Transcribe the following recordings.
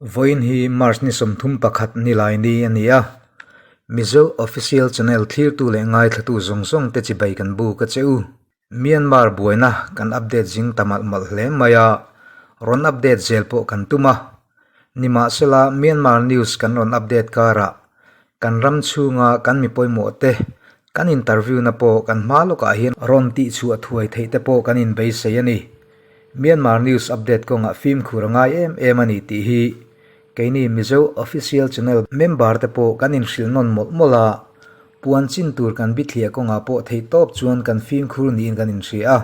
Vawiin hi March ni 31 nilai ni a ni a, Mizo Official Channel thlirtu leh ngaithlatu zawng zawng te chibai kan buk a che u. Myanmar buaina kan update zing ta malh malh hle mai a, rawn update zel pawh kan tum a. Nimahsela Myanmar news kan rawn update karah kan ram chhunga kan mi pawimawh te kan interview na pawh kan hma lawkah hian rawn tihchhuah thuai theih te pawh kan inbeisei a ni. Myanmar news update kawngah fimkhur a ngai em em a ni tih hi keini Mizo Official Channel member te pawh kan inhrilh nawn mawlh mawlh a, puan chin tur kan bithliah kawngah pawh theih tawp chuan kan fimkhur niin kan inhria a,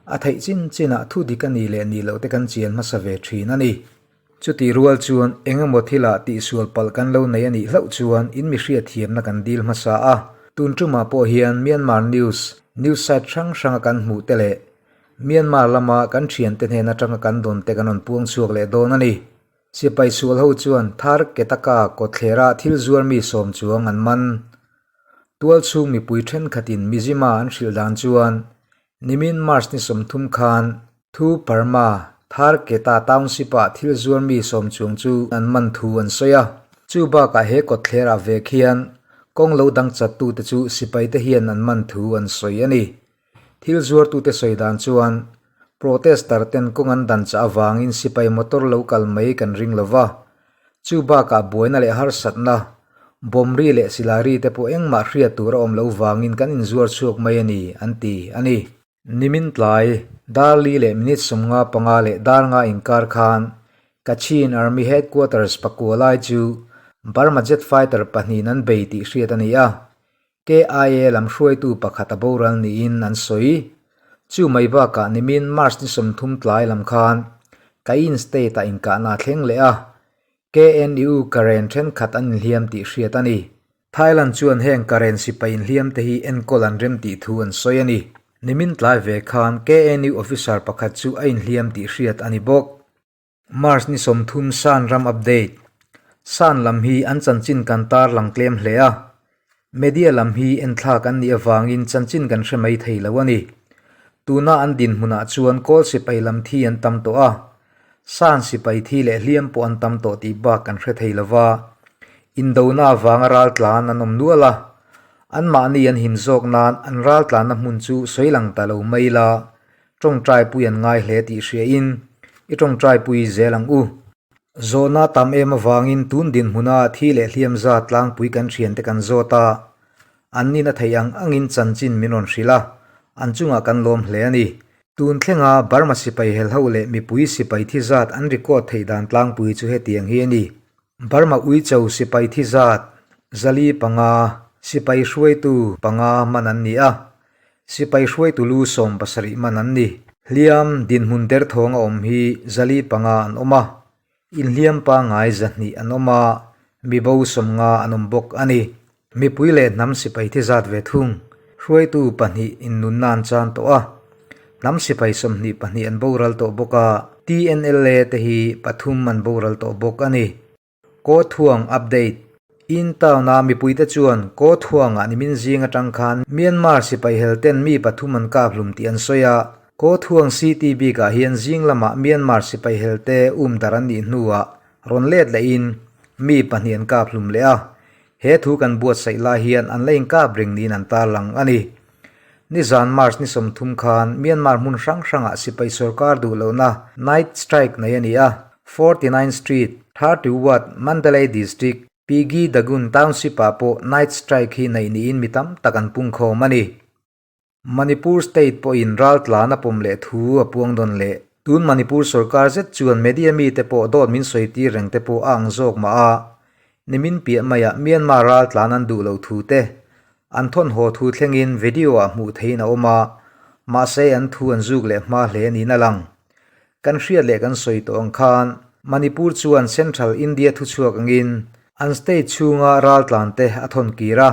a theih chin chinah thu dik a nih leh nih loh te kan chian hmasa ve thin a ni. Chutih rual chuan eng emaw thilah tihsual palh kan lo nei a nih hlauh chuan in mi hriatthiamna kan dil hmasa a, tun tumah pawh hian Myanmar news, news site hrang hranga kan hmuh te leh Myanmar lama kan thiante hnen atanga kan dawn te kan rawn puang chhuak leh dawn a ni. Sipai sual ho chuan Thar Ketaka kawtthlera thil zuar mi sawm chuang an man. Tual chhung mipui thenkhatin Mizzima an hrilh dan chuan Nimin March ni 30 khan Thu Parma, Thar Keta Township-ah thil zuar mi sawm chuang chu an man thu an sawi a. Chu bakah he kawtthlerah vek hian kawng lo dang chattute chu sipaite hian an man thu an sawi a ni. Thil zuartute sawi dan chuan protester ten kawng an dan chah avangin sipai motor lo kal mai kan ring lo va. Chu bakah buaina leh harsatna, bomb ri leh silai ri te pawh engmah hriat tur a awm lo vangin kan inzuar chhuak mai a ni, an ti a ni. Nimin tlai, dar li leh minute 55 leh dar nga inkar khan Kachin Army Headquarters pakua lai chu Burma jet fighter pahnihin an bei tih hriat a ni a. KIA lam hruaitu pakhat a boral niin an sawi. Chu mai bakah nimin March ni 30 tlai lam khan Kayin State-ah inkahna a thleng leh a, KNU Karen thenkhat an inhliam tih hriat a ni. Thailand chuan heng Karen sipai inhliam te hi enkawl an rem tih thu an sawi a ni. Nimin tlai ve khan KNU officer pakhat chu a inhliam tih hriat a ni bawk. March ni 30 San ram update. San lam hi an chanchin kan tar lang tlem hle a. Media lam hi enthlak an nih avangin chanchin kan hre mai thei lo a ni. Tuna an dinhmunah chuan kawl sipai lam thi an tam tawh a. San sipai thi leh hliam pawh an tam tawh tih bak kan hre thei lo va. Indona avanga ral tlan an awm nual a. Anmahni an him zawk nan an ral tlanna hmun chu sawi lang ta lo mai la. Tawngtaipui an ngai hle tih hriain i tawngtaipui zel ang u. Zawhna tam em avangin tun dinhmuna thi leh hliam zat tlangpui kan thiante kan zawt a, an nina theih ang angin chanchin min rawn hrilh a, an chungah kan lawm hle a ni. Tun thlenga Burma sipai helho leh mipui sipai thi zat an record theih dan tlangpui chu hetiang hi a ni. Burma Uicho sipai thi zat 405, sipai hruaitu panga man an ni a, Sipai hruaitu lu 70 man an ni. Hliam dinhmun derthawng a awm hi 500 an awm a, inhliam pangngai 200 an awm a, mibo 50 an awm bawk a ni. Mipui leh hnam sipai thi zat ve thung. Hruaitu pahnih innunna an chan tawh a, hnam sipai 22 an boral tawh bawk a, TNLA te hi pathum an boral tawh bawk a ni. Kawthuang update. In town-a mipuite chuan Kawthuangah nimin zing atang khan Myanmar sipai helten mi pathum an kap hlum tih an sawi a. Kawthuang city bikah hian zing lamah Myanmar sipai helte um dar an nih hnuah rawn let lehin mi pahnih an kap hlum leh a. He thu kan buatsaih lai hian an la inkap reng niin an tarlang a ni. Nizan March ni 30 khan Myanmar hmun hrang hrangah sipai sorkar duh lohna night strike nei a ni a. 49 Street, 30 Ward, Mandalay District, Pigi Dagun Township-ah pawh night strike hi neih niin mi tam tak an pungkhawm a ni. Manipur State pawhin ral tlan a pawm leh thu a puang dawn leh. Tun Manipur sorkar zet chuan media mite pawh dawt min sawi tir reng te pawh a ang zawk mah a, nimin piah maiah Myanmar ral tlan an duh lo thu te, an thawnhaw thu thlengin video-ah hmuh theihin a awm a, mahse an thu an zuk leh hma hle niin a lang. Kan hriat leh kan sawi tawh ang khan Manipur chuan Central India thuchhuak angin an state chhunga raltlante a thawn kir a.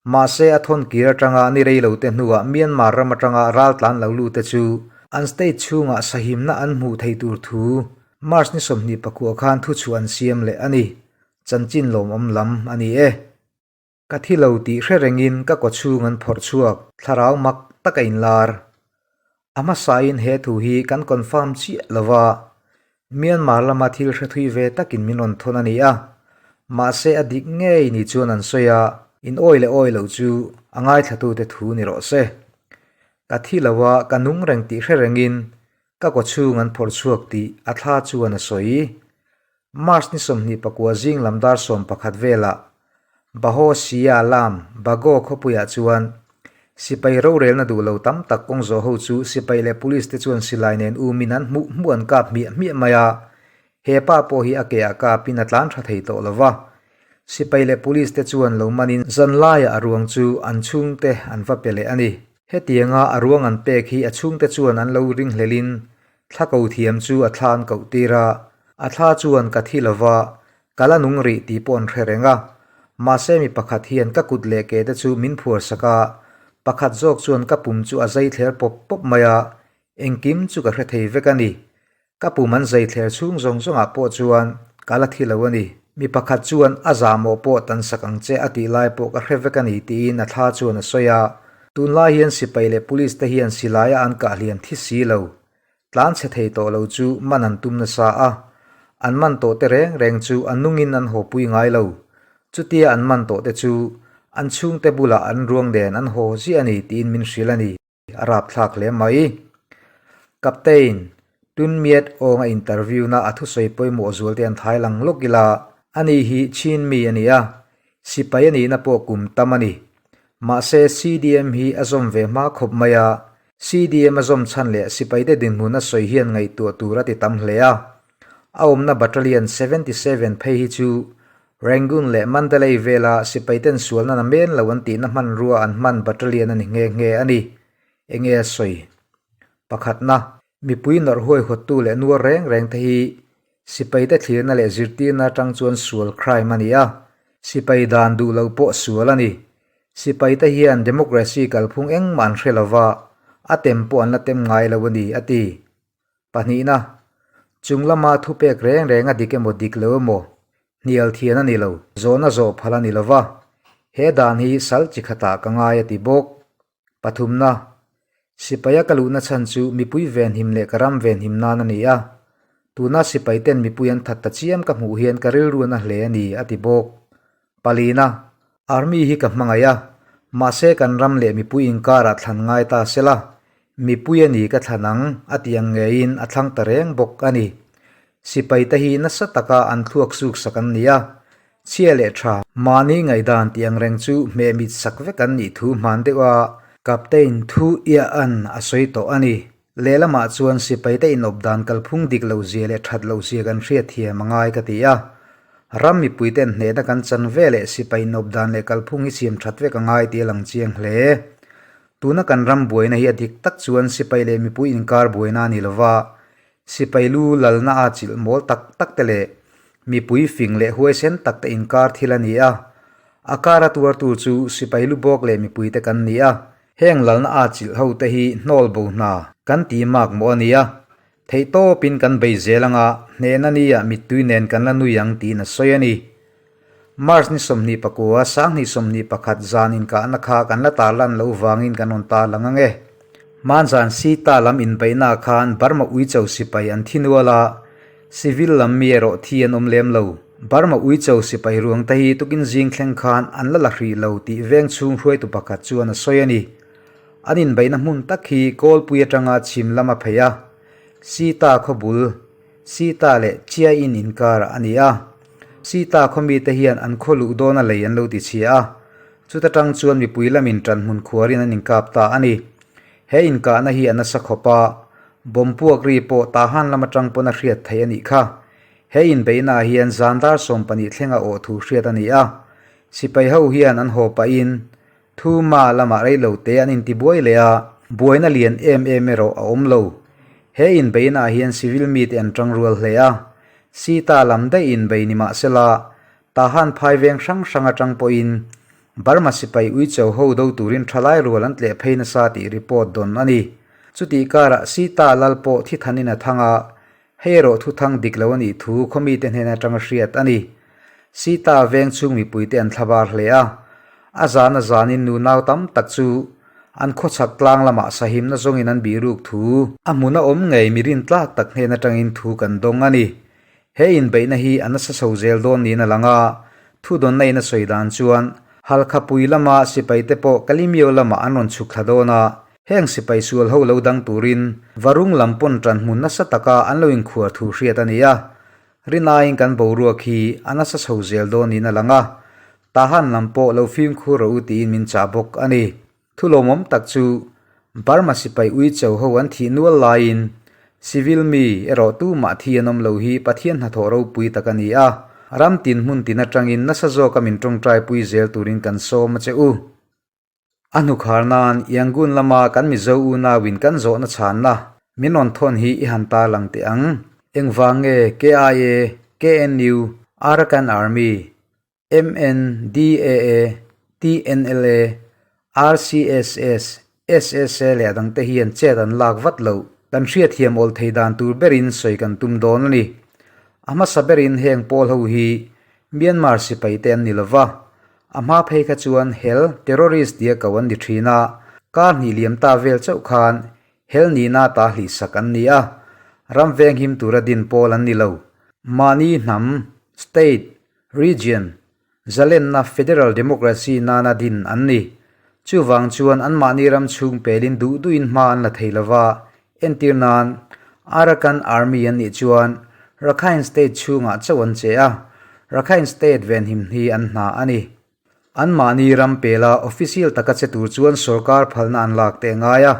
Mahse a thawn kir atanga ni rei lote hnuah Myanmar ram atanga raltlan lo lute chu an state chhungah sahimna an hmuh thei tur thu March ni 29 khan thuchhuah an siam leh a ni. Chanchin lawmawm lam a ni e. Ka thi lo tih hre rengin ka kawchhung an phawrh chhuak, thlarau mak tak a inlar. A hmasain he thu hi kan confirm chiah lo va. Myanmar lama thil hre thui ve takin min rawn thawn a ni a, mahse a dik ngei ni chuan an sawi a, in awi leh awi loh chu a ngaithlatute thu ni rawh se. Ka thi lo a, ka nung reng tih hre rengin ka kawchhung an phawrh chhuak tih a thla chuan a sawi. March ni 24 zing lam dar 11 velah Baho Sia lam Bago khawpuiah chuan sipai rorelna duh lo tam tak kawng zawh ho chu sipai leh police te chuan silai nen umin an hmuh hmuh an kap hmiah hmiah mai a, he pa pawh hi a ke ah kapin a tlan tha thei tawh lo va. Sipai leh police te chuan lo manin zanlaiah a ruang chu an chhungte an va pe leh a ni. Hetianga a ruang an pek hi a chhungte chuan an lo ringhlelin Thla ko thiam chu a thla an koh tir a, a thla chuan ka thi lo va, ka la nung rih tih pawh an hre reng a. Mahse mi pakhat hian ka kut leh ke te chu min phuar sak a, pakhat zawk chuan ka pum chu a zai thler pawp pawp mai a, engkim chu ka hre thei vek a ni. Ka pum an zai thler chhung zawng zawngah pawh chuan ka la thi lo a ni. Mi pakhat chuan a zahmawh pawh tan sak ang che a tih lai pawh ka hre vek a ni tiin a thla chuan a sawi a. Tunlai hian sipai leh police te hian silaia an kah hliam thi si lo. Tlan chhe thei tawh lo chu man an tum nasa a, an man tawh te reng reng chu a nungin an haw pui ngai lo. Chutia an man tawh te chu an chhungte bulah an ruang nen an haw ziah a ni tiin min hrilh a ni. A rapthlak hle mai. Captain, Tun Myat Aung a interview na a thusawi pawimawh zual te an thai lang lawk ila, ani hi Chin mi a ni a, sipai a nihna pawh kum tam a ni. Mahse CDM hi a zawm ve hma khawp mai a, CDM a zawm chhan leh sipaite dinhmun a sawi hian ngaihtuah tur a ti tam hle a. A awmna Battalion 77 phei hi chu Rangoon leh Mandalay vela sipaiten sualna na men lo an tihna hmanrua an hman battalion a ni nghe nghe a ni. Enge a sawi? Pakhatna, mipui nawrh huaihawttu leh nuar reng reng te hi sipaite thlirna leh zirtirna atang chuan sual crime a ni a, sipai dan duh lo pawh sual a ni. Sipaite hian democracy kalphung engmah an hre lova, a tem pawh an la tem ngai lo a ni, a ti. Pahnihna, chung lama thupek reng reng a dik emaw dik lo emaw, hnial thian a ni lo, zawhna zawh phal a ni lo va, he dan hi sal chi khatah ka ngai a ti bawk. Pathumna, sipaia ka luhna chhan chu mipui venhim leh ka ram venhim nan a ni a, tuna sipaiten mipui an that ta chiam ka hmuh hian ka rilru a na hle a ni, a ti bawk. Palina, Army hi ka hmangaih a, mahse kan ram leh mipui inkarah thlan ngai ta sela, mipui a ni ka thlan ang a tih ang ngeiin a thlang ta reng bawk a ni. Sipai te hi nasa taka an thluak suk sak an ni a, chhia leh tha, mahni ngaihdan tih ang reng chu hmehmit sak vek an nih thu hman deuh a, Captain Thu Ia-an a sawi tawh a ni. Lehlamah chuan sipaite inawp dan kalphung dik loh zia leh that loh zia kan hriatthiam a ngai ka ti a. Ram mipuite'n hnehna kan chan ve leh sipai inawp dan leh kalphung hi siam that vek a ngai tih a lang chiang hle. Tuna kan ram buaina hi a dik tak chuan sipai leh mipui inkar buaina a ni lova, sipai lu lalna a chilh mawl tak tak te leh mipui fing leh huaisen tak te inkar thil a ni a. A kara tuartu chu sipai lu bawk leh mipuite kan ni a. Heng lalna a chilh ho te hi hnawl bo hna kan ti mak maw a nia, theih tawpin kan bei zel anga hnehna nia mittui nen kan la nui ang tiin a sawi a ni. March ni 29 2021 zan inkahna kha kan la tarlan loh vangin kan rawn tarlang ang e. Hmanzan Sita lam inbeihnaah khan Burma Uicho sipai an thi nual a, Civil lam mi erawh thi an awm lem lo. Burma Uicho sipai ruang te hi tukin zing thleng khan an la la hrih lo tih veng chhung hruaitu pakhat chuan a sawi a ni. An inbeihna hmun tak hi Kawlpui atanga chhim lam a phei a, Sita khaw bul, Sita leh Chiain inkarah a ni a. Sita khaw mite hian an khaw luh dawna lei an lo ti chhia a, chuta tang chuan mipui lamin ṭanhmun khuarin an inkap ta a ni. He inkahna hi a nasa khawp a, Bomb puak ri pawh Tahan lam atang pawn a hriat theih a nih kha. He inbeihnaah hian zan dar 12 thlenga awh thu hriat a ni a. Sipai ho hian an haw pahin Thu Ma lamah reilo te an intibuai leh a, buaina lian em em erawh a awm lo. He inbeihnaah hian civil mite an tang rual hle a. Sita lam daih inbei ni mah sela, Tahan phai veng hrang hrang atang pawhin Burma sipai uicho ho do turin thalai rual an tleh phei nasa tih report dawn a ni. Chutih karah Sita lal pawh thi thanin a thang a, hei erawh thuthang dik lo a nih thu khawmite hnen atanga hriat a ni. Sita veng chhung mipuite an thlabar hle a, a zan a zanin nunau tam tak chu. An khawchhak tlang lamah sahimna zawngin an bihruk thu a hmuna awm ngei mi rintlak tak hnen atangin thu kan dawng a ni. He inbeihna hi a nasa chho zel dawn niin a lang a, thudawnna in a sawi dan chuan Halkhapui lama sipaite pawh Kalimio lamah an rawn chhuk thla dawn a, heng sipai sual ho lo dang turin Varung lam pawn ṭan hmun nasa taka an lo inkhuar thu hriat a ni a. Rinaiin kan boruak hi a nasa chho zel dawn niin a lang a, Tahan lam pawh lo fimkhur rawh u tiin min chah bawk a ni. Thu lawmawm tak chu Burma sipai uicho ho an thih nual laiin civil mi erawh tumah thi an awm lo hi Pathian hnathawh ropui tak a ni a, ram tin hmun tin atangin nasa zawka min tawngtaipui zel turin kan sawm a che u. A hnukhar nan Yangon lama kan Mizo unauin kan zawhna chhanna min rawn thawn hi i han tarlang teh ang. Engvang nge KIA, KNU, Arakan Army, MNDAA, TNLA, RCSS, SSA leh a dangte hian chet an lak vat loh. Kan hriatthiam awl thei dan tur berin sawi kan tum dawn a ni. A hmasa berin heng pawl ho hi Myanmar sipai te an ni lova, a hma phei kha chuan hel, terrorist, tia ko an ni thin a, kar hnih liam ta vel chauh khan hel nihna ta hlihsak an ni a, ram venghim tura din pawl an ni lo. Mahni hnam, state, region, zalenna federal democracy nana din an ni. Chuvang chuan anmahni ram chhung pelin duh duhin hma an la thei lova, entir nan Arakan Army an nih chuan Rakhine State chhungah chauh an che a, Rakhine State venhim hi an hna a ni. Anmahni ram pela official taka che tur chuan sorkar phalna an lak te a ngai a,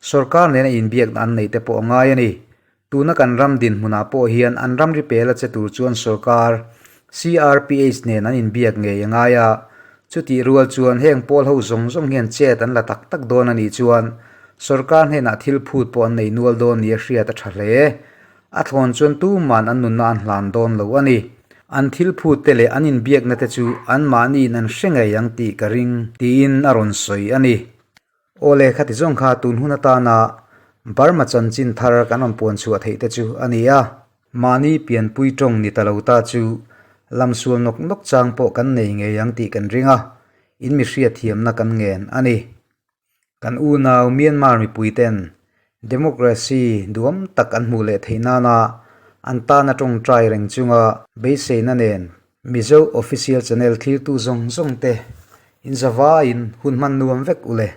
sorkar nena inbiakna an nei te pawh a ngai a ni. Tuna kan ram dinhmunah pawh hian an ramri pela che tur chuan sorkar, CRPH nen an inbiak ngei a ngai a, chutih rual chuan heng pawl ho zawng zawng hian chet an la tak tak dawn a nih chuan sorkar hnenah thil phut pawh an nei nual dawn nia hriat a tha hle. A thlawn chuan tuman an nunna an hlan dawn lo a ni. An thil phut te leh an inbiakna te chu anmahniin an hre ngei ang tih ka ring, tiin a rawn sawi a ni. Awle khati zawng kha tun hun atana Burma chanchin thar kan rawn puan chhuah theih te chu a ni a. Mahni pianpui tawng ni ta lo ta chu lamsual nawk nawk chang pawh kan nei ngei ang tih kan ring a, in mi hriatthiamna kan ngen a ni. Kan unau Myanmar mipui ten democracy duam tak an hmuh leh theih nana an tana tawngtai reng chunga beiseina nen Mizo Official Channel thiltu zawng zawng te in zavaiin hun hman nuam vek u le.